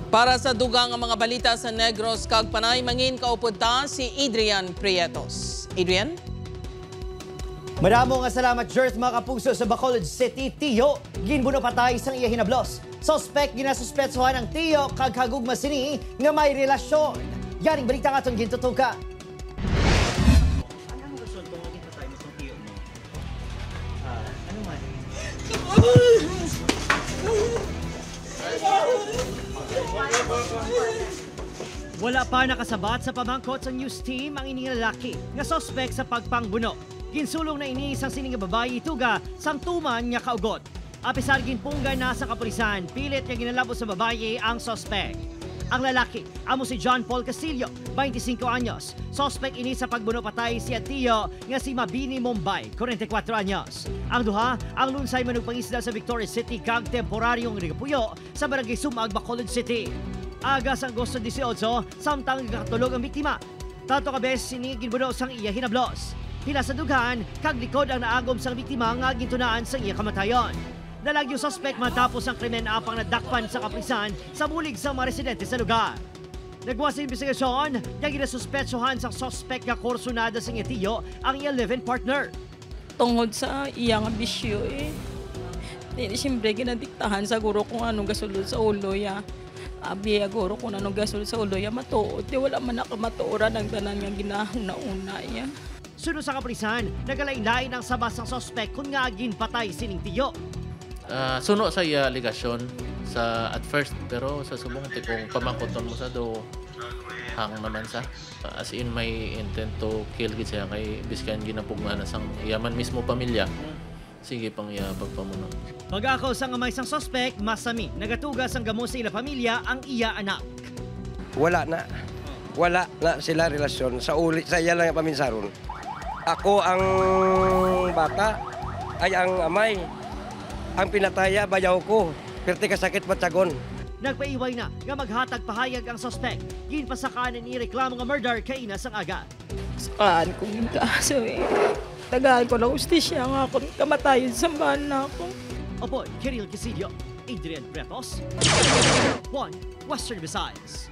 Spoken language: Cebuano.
Para sa dugang nga mga balita sa Negros kag Panay, mangin kaupod ta si Adrian Prietos. Adrian? Madamo nga salamat, Jerth. Mga kapuso, sa Bacolod City, tiyo ginbuno patay sang iya hinablos. Suspect ginasuspetsuhan ang tiyo kag kagugma sini nga may relasyon. Yaring balita nga atong gintutukan. Ano rason kung ginpatay mo itong tiyo mo? Ah, ano man? Wala pa nakasabat sa pamangkot sa news team ang ining lalaki nga suspect sa pagpangbuno. Ginsulong na ini sang sining nga babae ituga sang tuman nga kaugot. Apisar ginpunggan na sa kapulisan, pilit nga ginalabot sa babae ang suspect. Ang lalaki, amo si John Paul Castillo, 25 anyos. Suspect ini sa pagbuno patay si Atiyo nga si Mabini Mumbai, 44 anyos. Ang duha, ang lunsay manugpangisda sa Victoria City kag temporaryong nagapuyo sa Barangay Sumag, Bacolod City. Aga sa Agosto 18, samtang nagkatulog ang biktima. Tatlo ka beses sini ginbuno sang iya hinablos. Pila sa dughan, kag likod ang naagom sang biktima nga gintunaan sang iya kamatayon. Nalagyo suspect matapos ang krimen apang nadakpan sa kaprisan sa bulig sa mga residente sa lugar. Nagwa sa investigasyon, nga ginasuspetsohan sang suspect nga kursunada sang itiyo ang iya live-in partner. Tungod sa iya nga bisyo eh. Di, siyempre, ginadiktahan siguro kung anong gasulod sa ulo ya. Abi, aguro kung anong gasulod sa ulo ya, matuod. Di wala man ako matuoran ang tanan nga ginahuna-una ya. Sunod sa kaprisan, nagalain-lain ang sabas sang suspect kung nga ginpatay sining tiyo. Suno sa iya aligasyon sa at first, pero sa subong ti kung pamangkoton mo sa do hang naman sa as in may intent to kill gid siya kay biskan ginapugma na sang iya man mismo pamilya, sige pang iya pagpamuno. Pag-akaw sa ngamay sang suspect, masami, nagatugas ang gamo sa ila pamilya ang iya anak. Wala na. Wala na sila relasyon. Sa uli, sa iya lang ang paminsaron. Ako ang bata, ay ang amay. Ang pinataya, bayaw ko. Perti kasakit patsagon. Nagpaiway na nga maghatag pahayag ang suspect. Ginpasakaan ni reklamo nga murder kay sang aga. Saan kong yung kaso eh. Tagaan ko ng ustisya nga akong kamatayon sa bana ko. Opo, Kiril Casillo, Adrian Bretos, 1 Western Visayas.